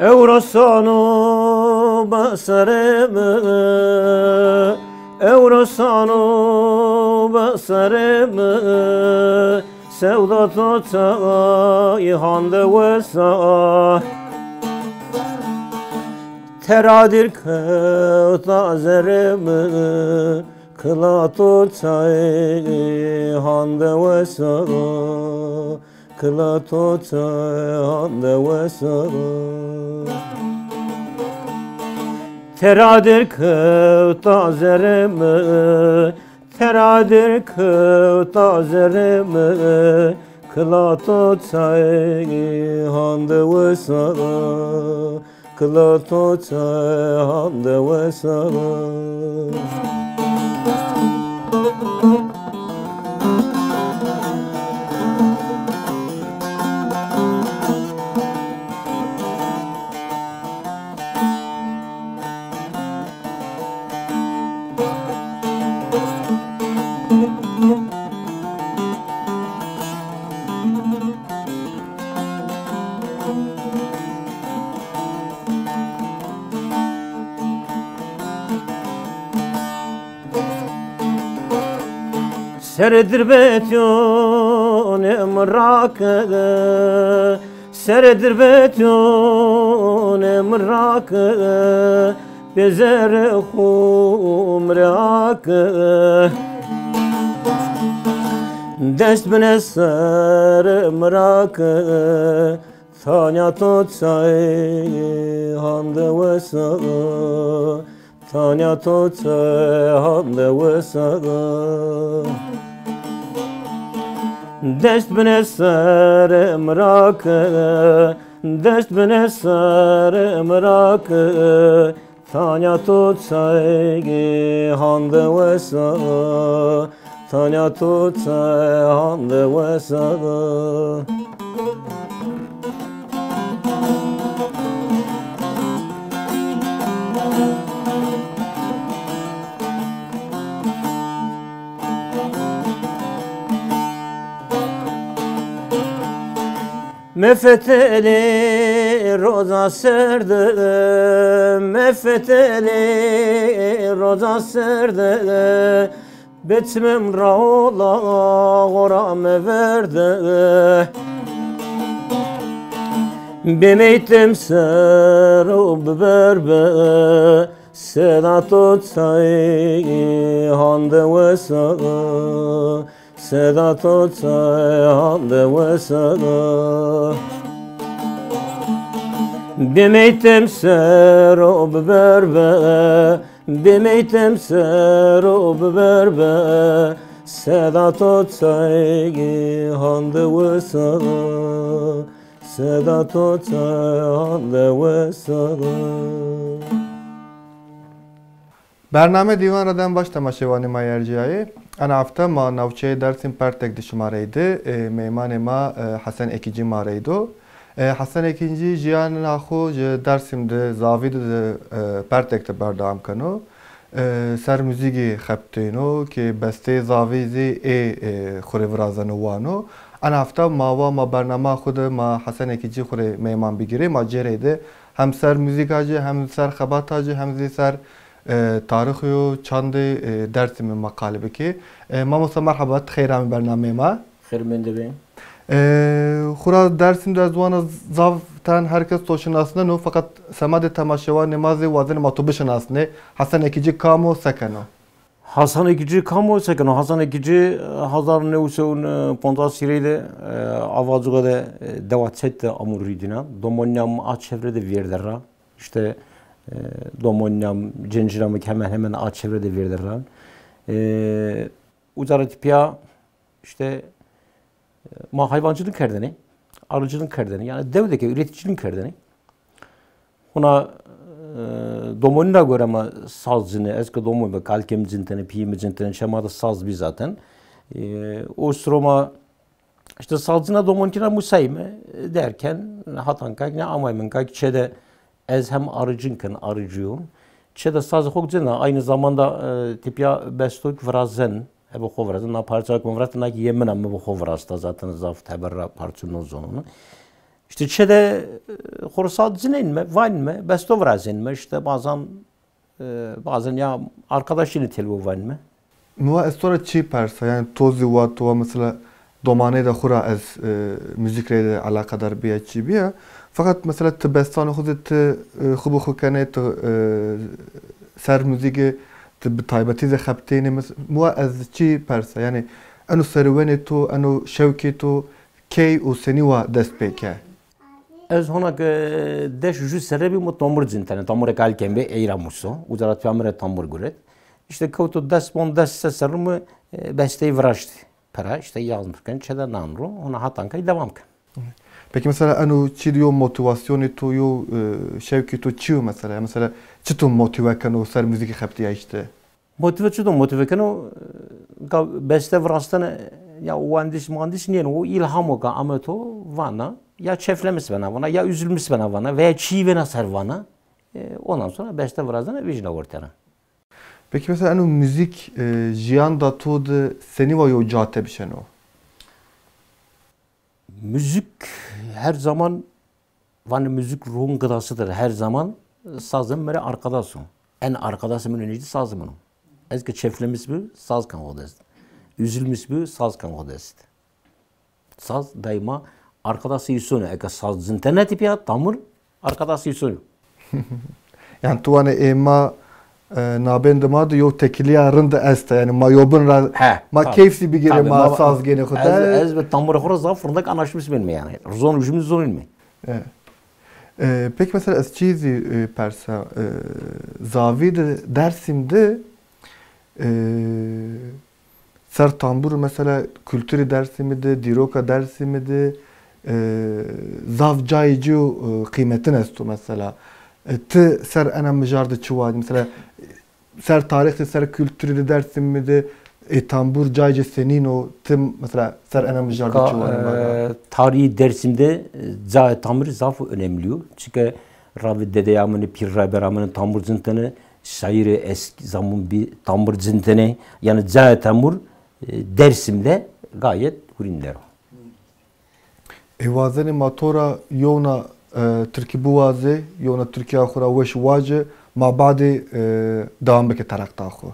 Evrosano basarımı Evrosano basarımı Sevda tota ihande vesa Teradir kıta zerimi Kıla tota ihande vesa Kıla tota hande vesa Teradir kıta zerimi Teradir kıta zerimi Kıla tota hande vesa Kıla tota hande vesa Seredir betyon emrakı Seredir betyon emrakı Bezer humrakı Dest bine ser mrakı Tanya totsay hande vesa Tanya totsay hande vesa Dest bine ser mrakı Dest bine ser mrakı Tanya totsay hande vesa Tanya totsay hande vesa Mefeteli roza serdi, mefeteli roza serdi, Betmem raola gorame verdi. Bemeytem ser berbe, Sedat otsay hande vesa, Sedat otsay hande vesa. Bemeytem ser berbe, Bemeytem ser berbe, Sedat otsay hande vesa, Sedat otsay hande vesa. Bername Divan Raden baş temaşevanê ma yerciyayê. Ana hafta ma navçeyê Dersim Pertek dişimareydi. Meymanê ma Hasan Ekinci mareydo. Hasan Ekinci jiyan xwe ji Dersim de zavî de Pertek de berdewam keno. Ser müzîgê xebtêno ki bestê zavî zî ê xwe virazeno wano. Ana hafta ma wa ma bernama xwe de ma Hasan Ekinci xwe meyman bigirê ma cêrê de hem ser müzîka jî hem ser xebata jî hem zî ser tarixi û çandê Dersimê makale bikê. Mamosta merhaba, xêr amî bernameyê ma. Xêr min dibê. Xura Dersim de ziwana zavten herkes toşinasne no fakat semadê temaşewanê ma zê wazên ma tu bişinasne. Hasan Ekinci kamo sekeno. Hasan Ekinci kamo sekeno. Hasan Ekinci 1950 de Avacığa de devat de amurridina. Domonyam a çevrede verderra. İşte Domonyam, Cenciramı hemen hemen a çevrede verderra. Uzarat piya işte ma hayvancılık kerdeni, arıcılık kerdeni, yani devdeki üreticilik kerdeni. Ona domonina göre ama sazcını, eski domon ve kalkem cinteni, piyimi cinteni, şemada saz bir zaten. O sırama işte sazcına domonkina musayme derken hatanka ne amaymen kak çede ez hem arıcınken arıcıyım, Çe de saz xo cina aynı zamanda tipya bestok vrazen ebe xo vrazen na parça kon vrat na ki yemina mı xo vrasta zaten zaf teberra parça no zonunu. İşte çe de xorsa cinen me vayn me besto vrazen me işte bazen bazen ya arkadaşını telvo vayn me. Mua ez tora çi persa yani tozi va to mesela domane da xura ez müzik re alakadar biya çi biya. Fakat mesela tı bestan xu tı xu xu kene tı ser müziği tı bi taybeti ze xebtêne mua ez çi persa yani eno serüvenê to eno şevkê to key û senî wa dest pê ke. Ez hona ke deş ju serre bi mu tambur cintene tambure kalken be eyra muso uzarat famire tambur guret. İşte kewto des bon des se serre mı besteyi viraştı. Para işte yazmışken çede nanro ona hatankay devam ke. Peki mesela eno çi diyor motivasyonu to yo şevki to çiyo mesela mesela çi to motive keno ser müzik xebtiya işte. Motive çi to motive keno beste virastene ya mühendis mühendis niye o ilham o ka ameto vana ya çeflemiş bana vana ya üzülmüş bana vana veya çiğ bana ser vana ondan sonra beste virastene vicna ortaya. Peki mesela eno müzik jiyan da to de seni va yo cate bişeno. Müzik her zaman van müzik ruhun gıdasıdır. Her zaman sazın mere arkadasın. En arkadası mı önce sazım onu. Ez ki çeflemiş bir saz kan odest. Üzülmüş bir saz kan odest. Saz daima arkadası yusunu. Eke saz zinternet ya tamur arkadası yusunu. Yani tuane ema nabend ma yo tekiliya rında esta yani ma yobun ra ma keyfsi bir gere ma saz gene xuda ez be tambur xora zaf fırındak anlaşmış benim yani zon ucumuz zon mi peki mesela ez çizi persa zavi de Dersim'de ser tambur mesela kültürü Dersim'de diroka Dersim'de zav cayıcı kıymetin esto mesela tı ser ena mijardı çuvadı mesela ser tarihte ser kültürü Dersim'de tambur cayıcı senin o tım mesela ser ena mijardı çuvadı. Tarihi Dersim'de cay tambur zaf önemli. Çünkü Ravi dedeyamını pir raberamını tambur cintene şairi eski zaman bir tambur cintene yani cay tambur Dersim'de gayet hurinder. Vazeni matora yona Türkiye bu vaze yona Türkiye xura weş wace ma badi devam bike tarakta xu.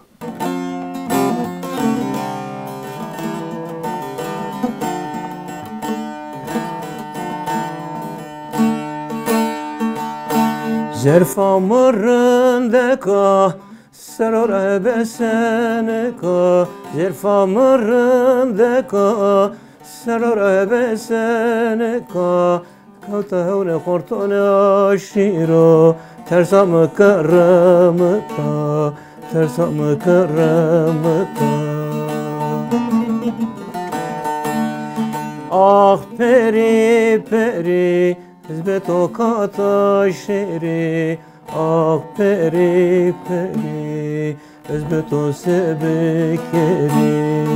Zerfa mırındeka serore beseneka Zerfa mırındeka serore beseneka Kavta hevne kortone aşiro tersamı kırımıta tersamı kırımıta Ah peri peri hizmet o kata şeri Ah peri peri hizmet o sebekeri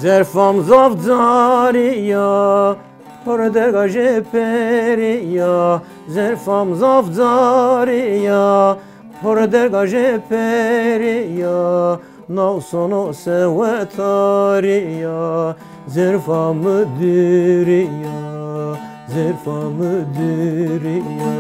Zerfam zafzariya, pordega periya. Zerfam zafzariya, pordega periya. Navsono sevetariya, zerfam müdüriya, zerfam müdüriya.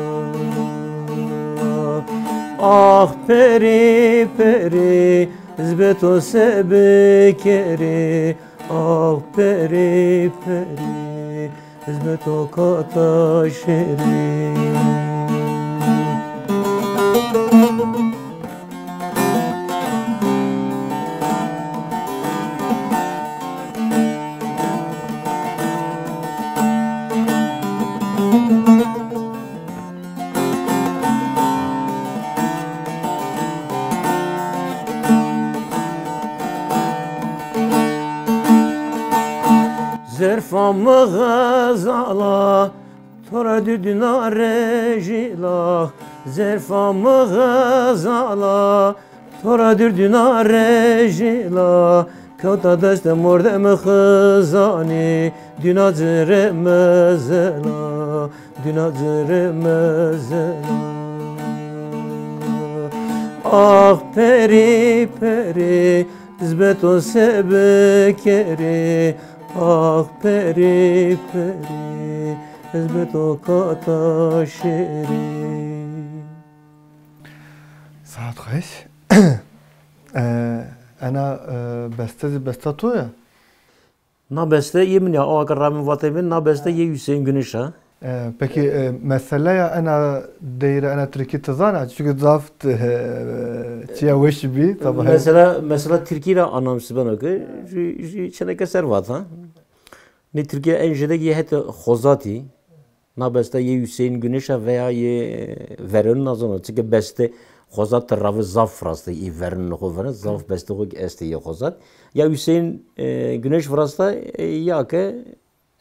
Ah peri peri, hizbeto sebekeri. Ah peri peri, hizmeto kata şeri. Zerfa mı gazala Tora düdüna rejila Zerfa mı gazala Tora düdüna rejila Kota deste mordem xızani Düna zire mezela Düna zire mezela Ah peri peri Zbeto sebekeri Ah peri peri Zbeto kataşeri. Saat xweş. Ena beste zî besta to ya? Na beste yê min ya, awa ke ramin vatê min, na beste yê Hüseyin Güneş a. Peki meseleya ena deyre ena Türkî ti zana? Çünkü zaf çiya weş bî. Mesela Türkî ra anlamsız beno ke ji çeneke ser vat ha. Ne Türkiye en jede yê hete Xozatî na beste yê Hüseyin Güneş a veya yê verin nazano. Çünkü beste Xozat ravi zaf rastı i verin xo verin zaf beste xo este yê Xozat. Ya Hüseyin Güneş vrasta ya ke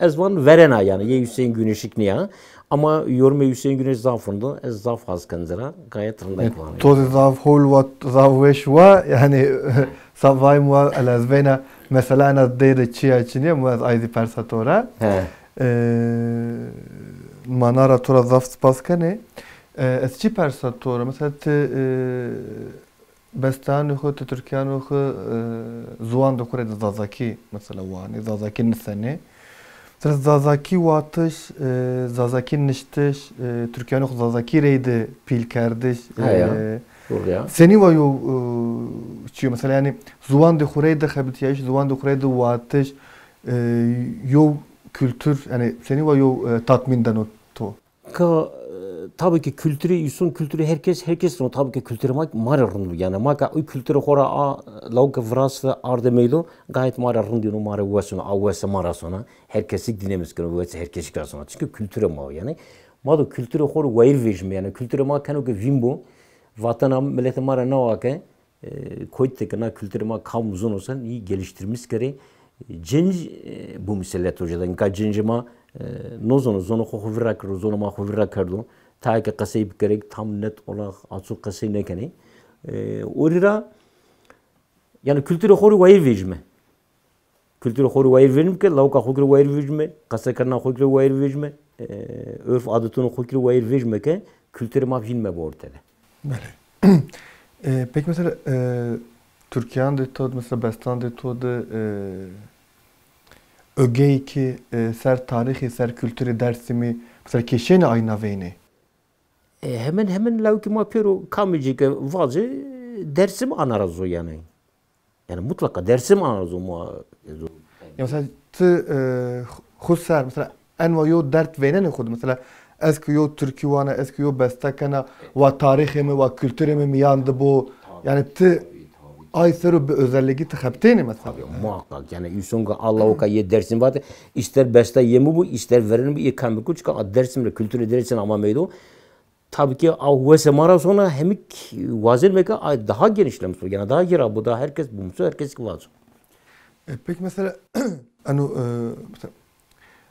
ez van verena yani yê Hüseyin Güneşik niya. Ama yorum Hüseyin Güneş zafındı. Ez zaf az kenzera gayet rındek var. To zaf hol va zaf weş va yani savay mu elazvena mesela ana deyre çiya çiniye mu ez ayzi persa tora. Manara tora zaf spas kene. Ez çi persa tora mesela te bestan xo te Türkiyan xo zuwan de xo Zazaki mesela wani Zazaki nisene. Mesela Zazaki vatış, Zazaki niştiş, Türkiyan xo Zazaki reyde pil kerdiş. Seni va yo çiyo mesela yani zuwan de xo reyde xebitiyayiş, zuwan de xo reyde vatış yo kültür yani seni va yo tatmin deno to. Ka tabii ki kültürü, insan kültürü herkes no tabii ki kültürü mak mare rındu yani maka o kültürü xora a lavka vrasta arde meylo gayet mare rındu no mare wesuna a wesa mara sona herkesi dinemiz keno wesa herkesi krasona çünkü kültürü ma yani ma do kültürü xor wayir vejme yani kültürü ma keno ki vimbo vatana millete mara nawa ke koyt ke na kültürü ma kam uzun olsan iyi geliştirmiş kere cenc bu mesele tojadan ka cenc ma no zono zono xo xo vira kero zono ma xo vira kerdo ta ke qesey bikerek tam net ola açu qesey nekene orira yani kültürü xori wayir vejme kültürü xori wayir vejme ke lawka xo kre wayir vejme qesey kerna xo kre wayir vejme örf adetunu xo kre wayir vejme ke kültürü ma vinme bu ortada. Bele. Peki mesela Türkiye'nin de to mesela Bestan de to de ögeyi ki ser tarihi ser kültürü Dersimi mesela keşeni ayna veyni. Hemen lavki ma pero kamici ke vazi Dersim anarazo yani. Yani mutlaka Dersim anarazo ma. Ya mesela tı xusar mesela en va yo dert veynene xud mesela eski yo Türkiye wana eski yo bestekena va tarihi mi va kültürü mi miyandı bu yani tı ay seru bir özelliği tıxabteni mesela. Muhakkak yani insan ka Allah o ka ye dersin var ister beste yemi bu ister verin bu kamil kuçka dersimle kültürü dersin ama meydo. Tabii ki avvese mara sonra hemik vazel meka daha genişlemiş yani daha gira bu da herkes bumsu herkes vazo. Peki mesela anu mesela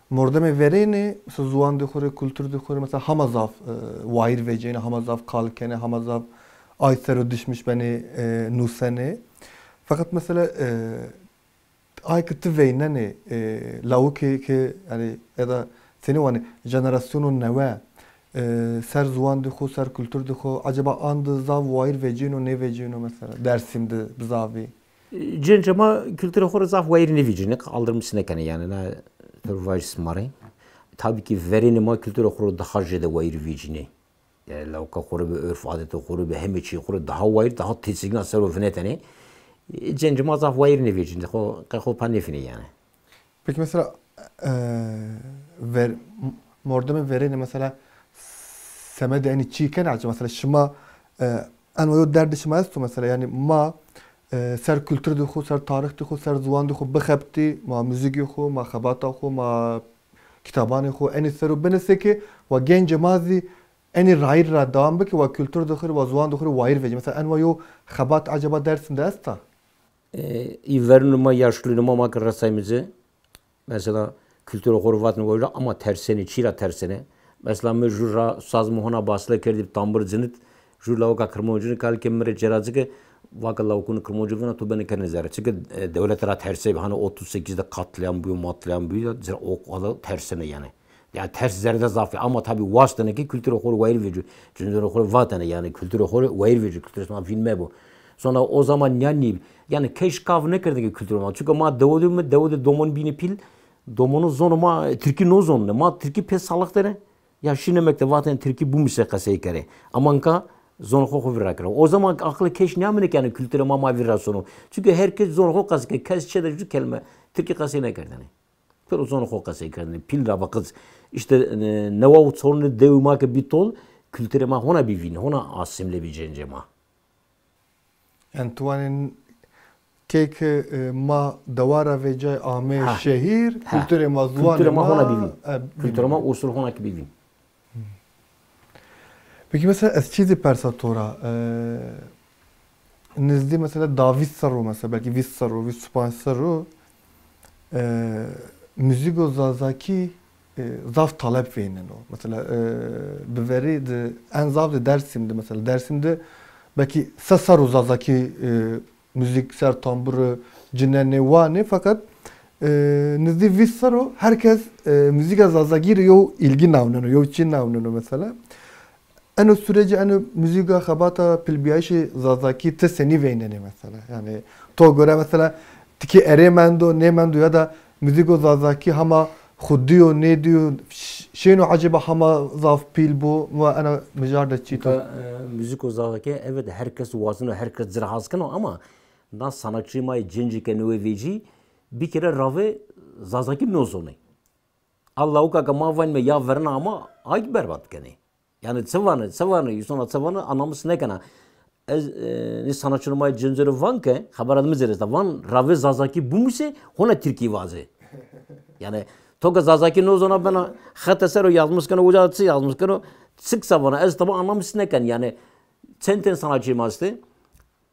mordeme vereni mesela zuwan de xore kültür de xore mesela hamazaf vair vecene hamazaf kalkene hamazaf ay sero düşmüş beni nusene. Fakat mesela ay kıtı veynene lavuki ki yani ya da seni vani jenerasyonun neve ser zuwan de xo ser kültür de xo acaba andı zav vair vecino ne vecino mesela Dersim'de bizavi. Cencema kültürü xo zav vair ne vecino aldırmışsın ekene yani na turvaj smare. Tabii ki vereni ma kültürü xo daha jede vair vecine. Yani lavka xo be örf adeti xo be hemiçi xo daha vair daha tesigna ser vinetene. Cencema zav vair ne vecine xo xo panefine yani. Peki mesela ver mordeme vereni mesela semede yani çiğken acaba mesela şıma en o derdi şıma esto mesela yani ma ser kültür de xo ser tarih de xo ser zuwan de xo bixebti ma müzik xo ma xebata xo ma kitabanê xo eni ser binese ki wa gence mazi eni rayir ra devam bike wa kültür de xo wa zuwan de xo wayir vece mesela en yo xebat acaba dersinde esta İvernuma yaşlınuma ma kırasayımızı Mesela kültür xo vatene wayir ama tersene, çira tersene. Mesela mı ju ra saz mı hona basle kerdi tambur cınıt, ju lawka Kırmancı kalke mı re ceracıke vaka lawkunu Kırmancı vina to beni kene zere. Çünkü devlet ra terse hani 38'de katliam büyü matliam büyü o kadar tersene yani. Yani ters zerde zafi ama tabi vasıtane ki kültür xo wayir veci. Çünkü xo vatene yani kültür xo wayir veci kültür ma filme bu. Sonra o zaman yani keş kav ne kerdi ki kültür ma. Çünkü ma devodu mı devodu domon bini pil domonu zonu ma Türkiye no zonu ma Türkiye pes salık dere. Ya şine mekte vaten Türkiye bu mise kasey kere. Amanka zon xo xo vira kere. O zaman aklı keş ne amene yani kültürü ma ma vira sonu. Çünkü herkes zon xo kasey kes çede ju kelime Türkiye kasey ne kerdene. Pero zon xo kasey kerdene. Pil ra bakız işte neva sorunu dev ma ke bitol kültürü ma hona bivin hona asimile bir cence ma. Yani tuvanin kek ma davara ve cay ame şehir kültürü ma zuan kültürü ma hona bivin. Kültürü ma usul hona ki bivin. Peki mesela ez çizi persa tora nizdi mesela davis sarro mesela belki vis sarro vis supan sarro müzigo zazaki zaf talep veynen o. Mesela biveri de en zaf de Dersim'de mesela Dersim'de belki sesaro zazaki müzik ser tamburu cinene vane fakat nizdi vis sarro herkes müzik zazaki yo ilgi navneno yo çin navneno mesela. Eno süreci eno müziga xebata pilbiyayişi zazaki te seni veyneni mesela. Yani to göre mesela tiki ere mendo ne mendo ya da müzigo zazaki hama xudiyo ne diyor şeyno acaba hama zaf pil bu ve ana mijarda çito. Müzik zazaki evet herkes vazını herkes zira ama na sanatçı may cenci ke nüveci bir kere rave zazaki nozone. Allahu ka ma van me ya verna ama ay berbat kene. Yani sıvanı, sonra sıvanı anlamısı ne kana? Ez ne sanatçı may cenceri van ke haberadımız eresta van rave zazaki bu muse hona Türkiye vazı. Yani toka zazaki no zona bana xete sero yazmış kana uca tsı yazmış kana sık savana ez tabi anlamısı ne kan yani çenten sanatçı mastı.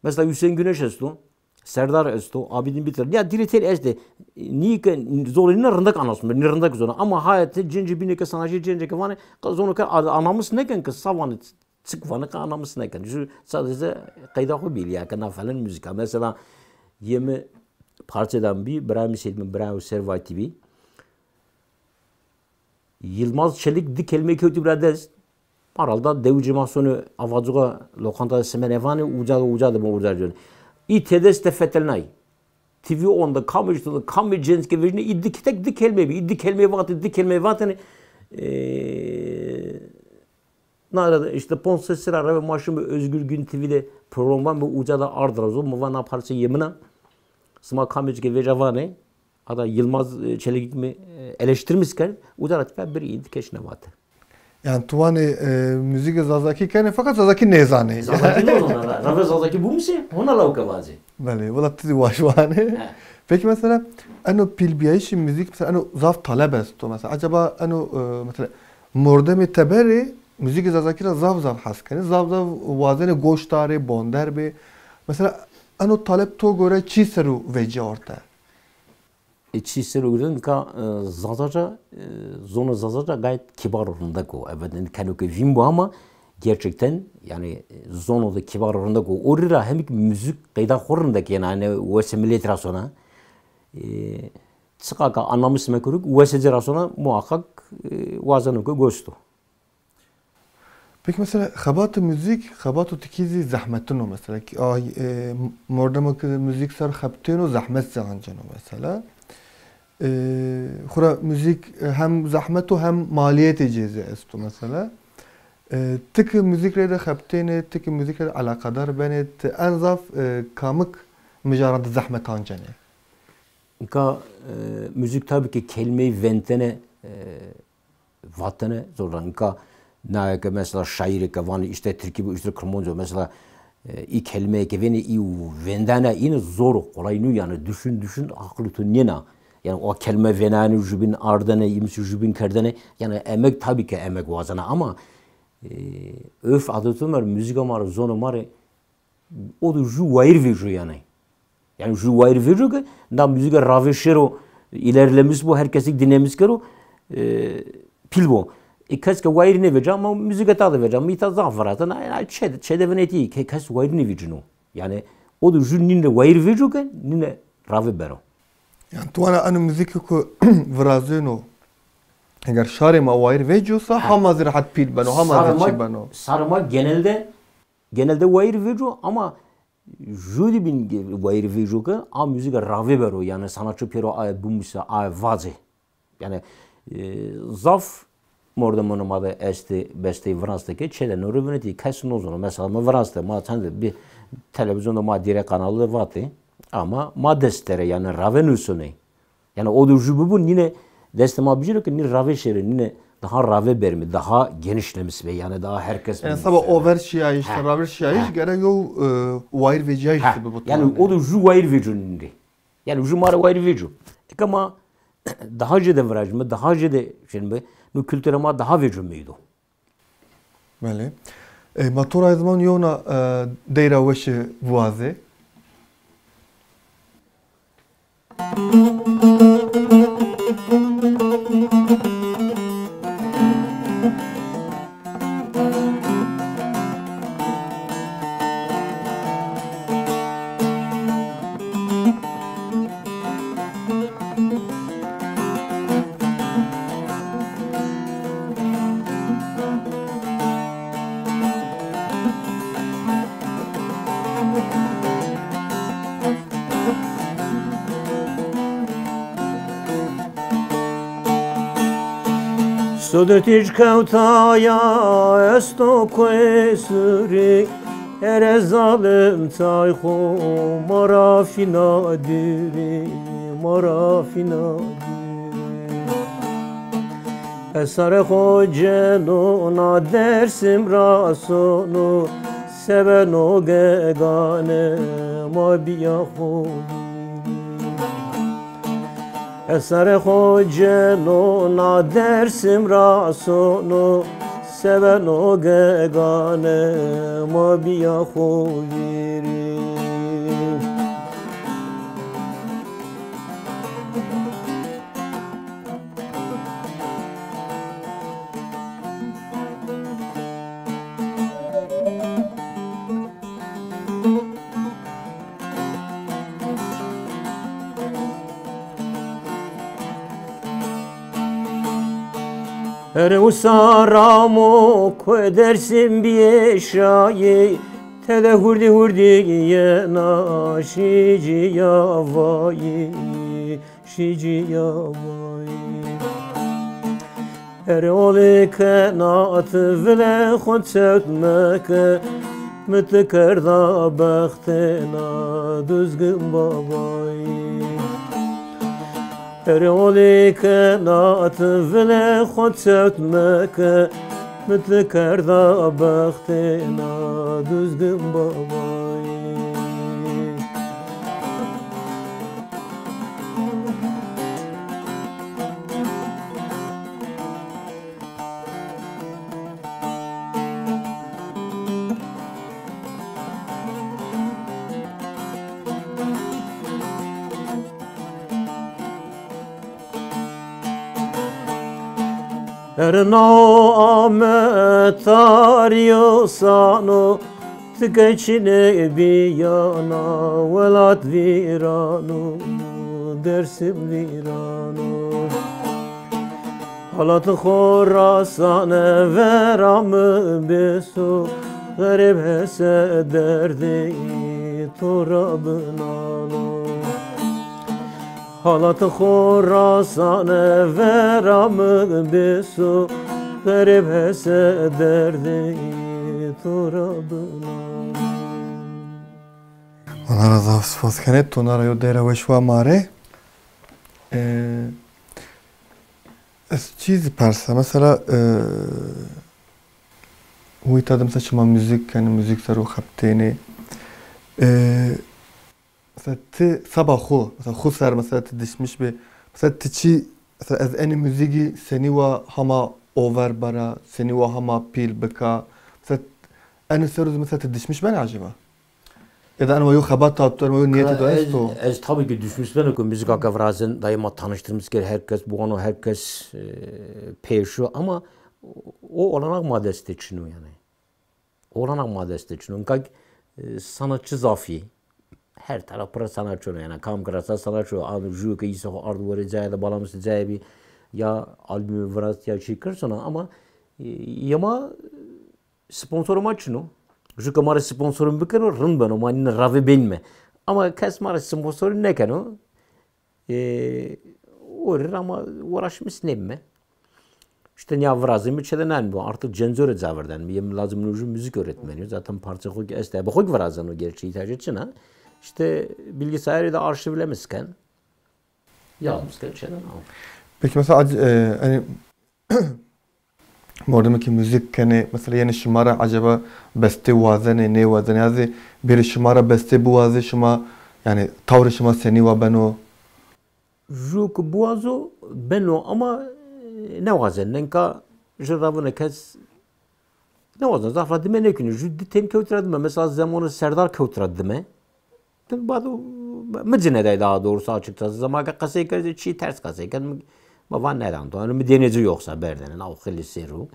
Mesela Hüseyin Güneş esto, Serdar esto, Abidin Bitir. Ya diretel este ni ke zorunu rındak anlasın, ni rındak zona ama hayatı cenci bineke sanatçı cenci ke vane zonu ke anlamısı ne kan ke savanı çık vanı ke anlamısı ne kan. Şu sadece kayda xo bil ya kana falan müzik. Mesela yemi parçadan bir Brahmi Seydmi Brahmi Serva TV. Yılmaz Çelik di kelime kötü bir Paralda devici masonu avacuğa lokanta semenevani ucadı ucadı bu ucadı. İ tedes de fetelnay. TV onda kamıştı kamış censke vejne iddi tek di kelime bi iddi kelime vat iddi kelime vat hani nerede işte Ponse Sıra ve maşım Özgür Gün TV'de program bu ucadı ardırazo muvana parça yemina sma kamış vejavane ada Yılmaz Çelik mi eleştirmişken ucadı bir iddi keşne vat. Yani tuvani müzik zazaki kene fakat zazaki nezane. Zazaki ne ona? Rave zazaki bu musi? Ona lavka vazi. Bale, valla tizi vaşvane. Peki mesela eno pilbiyayişi müzik mesela eno zaf talep esto mesela acaba eno mesela mordemi teberi müzik zazaki ra zaf zaf haskene zaf zaf vazene goştare bonder be mesela eno talep to göre çi seru veci orta. Çi seru ka Zazaca zonu Zazaca gayet kibar orundaki o. Evet kendi vim bu ama gerçekten yani zonu da kibar orundaki o. Orira hem müzik kayda horundaki yani hani vese sonra çıkaka anlamış mekuruk vese sonra muhakkak vazanı gostu. Peki mesela xebat müzik xebat tikizi zahmetino mesela ki ay mordema ki müzik ser xebtino zahmet zancano mesela. Xura müzik hem zahmetu hem maliyeti cezi esto mesela. Tık müzik de xebtene tık müzik de alakadar bene en zaf kamık mijarad zahmet ancane. Ka müzik tabii ki kelimeyi ventene vatene zorlan. Ka na ke mesela şairi ke vani işte Türkiye bu işte Kırmonca mesela i kelime ke veni i vendane in zor kolay nu yani düşün düşün aklı tu nena. Yani o kelime venani jubin ardane imsi jubin kerdane yani emek tabii ki emek vazana ama öf adetim var müzik var zonu var o da ju vayir veju yani. Yani ju vayir veju ki na müzik raveşero İlerlemiş bu herkesi dinlemiş kero pil bu. Kes ke wayir ne veca ama müzik ta da veca mita zaf varata na çe çe de veneti ke kes wayir ne vecino. Yani o da jün nine wayir veco ke nine rave bero. Yani tu ana anu müzik ko vrazino eğer şare ma wayir vecosa hama zirahat pil beno hama zirahat beno. Sarma genelde wayir veco ama judi bin wayir veco ke a müzik rave bero yani sanatçı pero ay bumsa ay vaze. Yani zaf mordemonu ma da esti beste Fransa'daki çele nuru veneti kes nozunu mesela ma Fransa'da ma de bir televizyonda ma direkt kanalı vardı ama ma destere yani rave nusune. Yani o da bu yine deste ma biliyor ki ni rave şeri yine daha rave bermi daha genişlemiş ve yani daha herkes yani sabah over şiayış rave şiayış gerek yo wire veciayış bu. Yani o da ju wire vecunni. Yani ju mara wire vecu. Ama daha jede vrajmı daha jede şimdi nu kültüre ma daha vecumuydu. Bele. Matura zaman yona deyra veşi vuaze. Sodetiç kevtaya esto koesuri ere zalim tayho marafina diri marafina diri Esare hoceno na dersim rasonu seveno gegane ma biya xo Esare hoceno na dersim rasonu seveno gegane ma biya xo viri. Usaramo dersim biye şayi tede hurdi hurdi yena şici yavayi şici yavayi Eroli kenat vile xod sevtmeke mütekerda baxtena düzgün babayı Eroli kenat vile xod sevtmeke mütekerda baxtena düzgün babayı Erna Ahmet arıyorsano Tıkeçine bir yana Velat viranu Dersim viranu Halat Horasan'ı veramı besu Garip hese derdi torabın alo Halat Horasan'ı veramı besu Garip hese derdi torabın alo Onlara zaf spas kenet, onlara yo dera veşva mare. Ez çizi persa mesela Huita mesela şima müzik yani müzik seru xebtênê mesela ti sabah xwe mesela xwe ser mesela ti dişmiş be mesela ti çi mesela ez enî müzîkî senî wa hema over bara senî wa hema pîl bika mesela enî ser mesela ti dişmiş ben acaba? Ya da enwa yo xebata tu enwa yo niyeti do esto. Ez tabii ki düşmüş ben ki müzik akavrazın daima tanıştırmış ki herkes bu onu herkes peşu ama o olanak maddesi de çinu yani. Olanak maddesi de çinu. Kak sanatçı zafi. Her taraf para sanatçı yani. Kam krasa sanatçı. Adı ju ki isa ardu var cayda balamsı caybi ya albümü vras ya çıkır sonra ama yama sponsorum açnu. Ju ki mara sponsorum bikero rın beno ma ravi benme. Ama kes mara sponsoru ne keno? Orir ama uğraşmış nemme. İşte ya vrazım içeden bu artık cenzör zaverden. Yem lazım nuju müzik öğretmeni. Zaten parça koy este. Bu koy vrazan o gerçeği tercih için ha. İşte bilgisayarı da arşivlemişken yazmışken içeden al. Peki mesela hani mordemi ki müzik hani mesela yeni şımara acaba beste vazene ne vazene yani bir şımara beste bu vaze şıma yani tavrı şıma seni va beno Juk buazo beno ama ne vazen nenka jravune kes ne vazen zafra dime ne günü ju ditem kevtra dime mesela zamanı Serdar kevtra dime badu mıcine daha doğrusu açıkçası zaman kasayı kez çi ters kasayı kan baba neden to hani denizi yoksa berdenin av xilisiru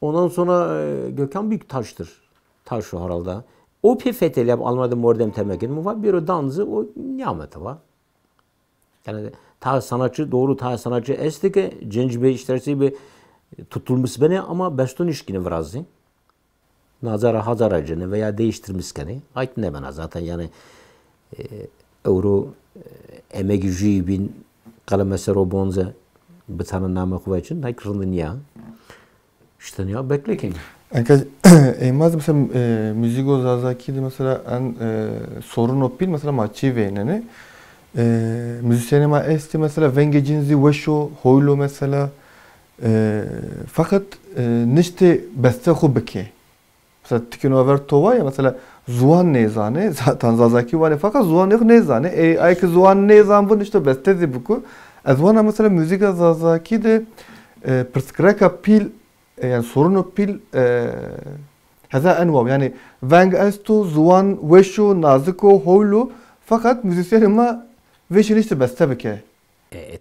ondan sonra Gökhan Büyüktaş'tır taş herhalde o pefeteli Almanya'da mordem temekin mi var bir o danzı o nimeti var. Yani ta sanatçı doğru ta sanatçı esti ki cenc bey işlerse bir tutulmuş beni ama beston işkini vrazı. Nazara hazaracını veya değiştirmiş keni. Ait ne bana zaten yani euro emek bin kaleme robonze bir tane name kuvvetin da kırıldı niye? İşte ya beklekin. Enka eymaz mesela müzigo zazaki de mesela en sorun o pil mesela maçı veyneni müzisyeni ma esti mesela venge cinzi weşo hoylo mesela fakat nişte beste xu bike mesela tikin over tova ya mesela zuan nezane zaten zazaki var fakat zuan yok nezane ay ki zuan nezan bu nişte beste zi buku ez wana mesela müziga zazaki de perskreka pil yani sorunu pil heza envav yani veng esto zuan weşo naziko hoylo fakat müzisyen ma veşin işte beste bike.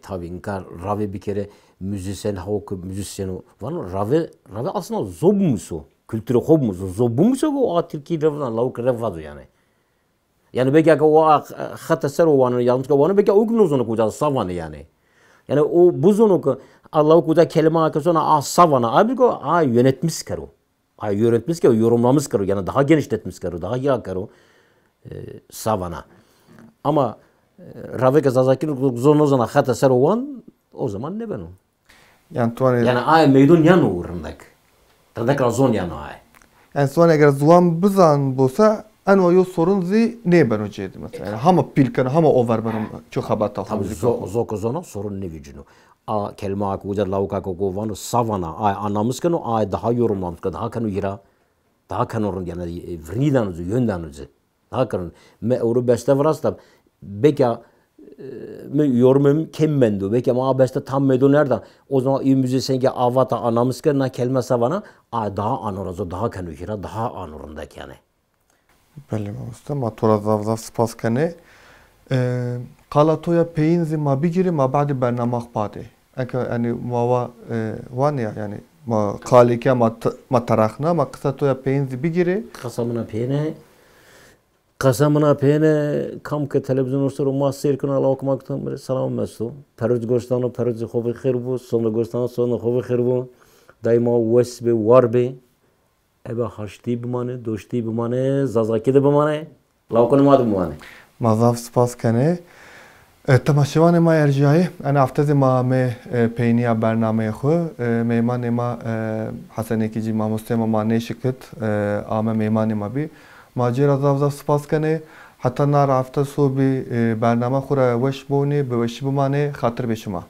Tabi inkar ravi bir kere müzisyen havuk müzisyen var ravi ravi aslında zobmusu kültürü hobmusu zobmusu o Türkiye revdan lavuk revadu yani. Yani belki o hatta ser o vanı yalnız o vanı belki o gün uzunu kuca savanı yani. Yani o bu zonu Allahu kuca kelime hakkı sonra a savana abi ko a yönetmiş karo. A yönetmiş karo yorumlamış karo yani daha genişletmiş karo daha iyi karo savana. Ama Ravika Zazaki'nin zonu zona hatta ser o van o zaman ne ben o? Yani tuane yani ay meydan yan uğrundak. Tadakra zon yan ay. Yani sonra eğer zuan bizan bolsa en o sorun zi ne ben o cedi mesela. Yani hama pilkan hama over ben çok haber tabii zok zona sorun ne vücudu. A kelime ak uca lauka ko vanu savana ay anlamış ki o ay daha yorumlamış ki daha kanu yira daha kanu yani vrnidan uzu yönden uzu daha kanu me oru beste vrasta belki me yorumum kemmendu belki ama beste tam medo nereden o zaman iyi müzisyen ki avata anlamış ki na kelime savana ay daha anorazo daha kanu yira daha anorundaki yani. Belli mamosta ma tora zav zav spas kene qala toya peyinzi ma bigiri ma ba'di bernamaq bade enka yani ma va van ya yani ma qalike ma ma tarakhna ma qısa toya peyinzi bigiri qasamına peyne qasamına peyne kam ke televizyon olsa ma seyir kun ala okumaktan salam mesu peruz goştano peruz xobi xir bu sonu goştano sonu xobi xir bu daima wes be war be ebe haşti bimane doşti bimane zazaki de bimane lavkon ma bimane ma zav spas kene temaşevanê ma erciyayê ena heftezê ma me peyniya bernameyê xwe meymanê ma Hesen Ekîcî mamosteyê ma ma nêşikit ame meymanê ma bî ma cêra zav zav spas kene heta nara hefte sobî bername xwe re weş bonê bi weşî bimanê xatir bê şima.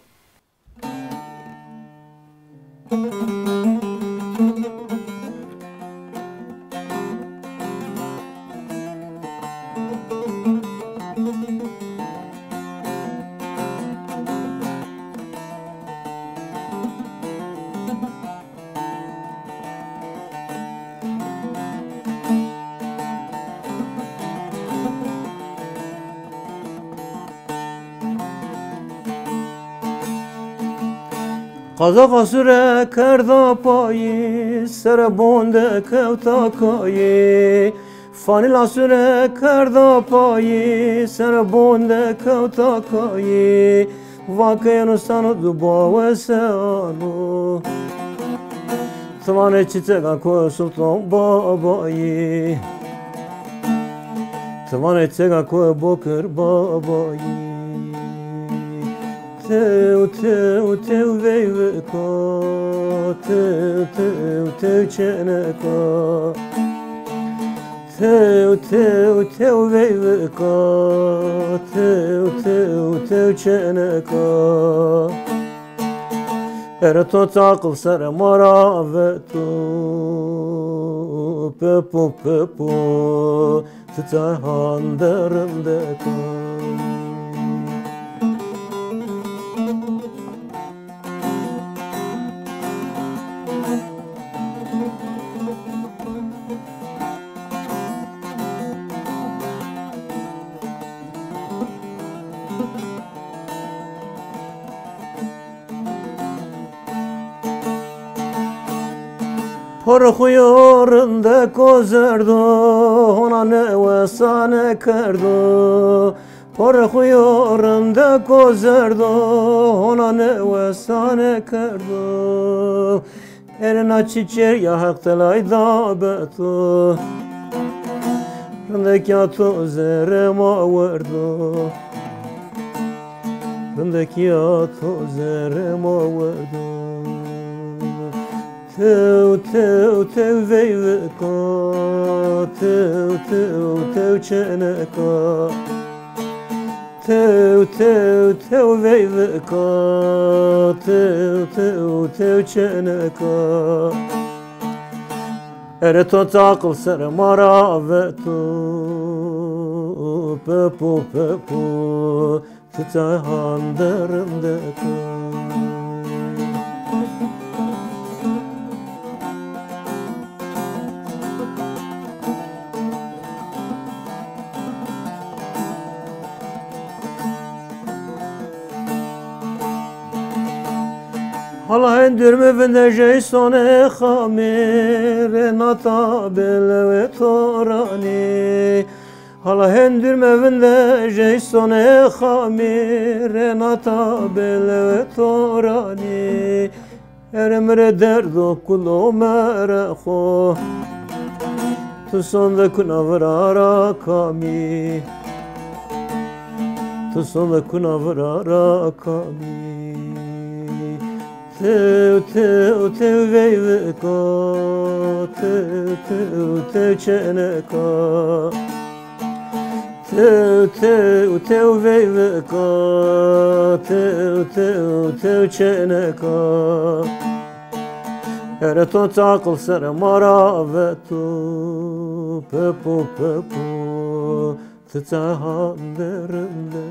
Qazaxa sure kerda payî sere bonde kewta kayê Fanila sure kerda payî sere bonde kewta kayê Vakeyeno sano du bawesano Tıvane çiçeğe ko sultan babayı Tıvane çiçeğe ko bokır babayı Tev tev tev veyveka Tev tev tev çeneka Tev tev tev veyveka Tev tev tev çeneka Ere to takıl sere mara veto Pepo pepo Titahan derinde kal. Porxuyorunda kozerdo, ona ne vesane kerdo. Porxuyorunda kozerdo, ona ne vesane kerdo. Erina çiçer ya hak telay da beto. Rındaki ato zere ma verdo. Rındaki ato zere ma verdo. Tev tev tev veyveka Tev tev tev çeneka Tev tev tev veyveka Tev tev tev çeneka Ere to takıl sere mara veto Pepo pepo Titahan derinde Hala endirme vende sone xamir nata belve torani. Hala endirme vende sone xamir nata belve torani. Eremre derdo kulo mere xo Tu sonda kuna vrara kami. Tu sonda kuna vrara kami. Tev tev tev veyveka Tev tev tev çeneka Tev tev tev veyveka Tev tev tev çeneka Ere to takıl sere mara veto Pepo pepo Titahan derinde.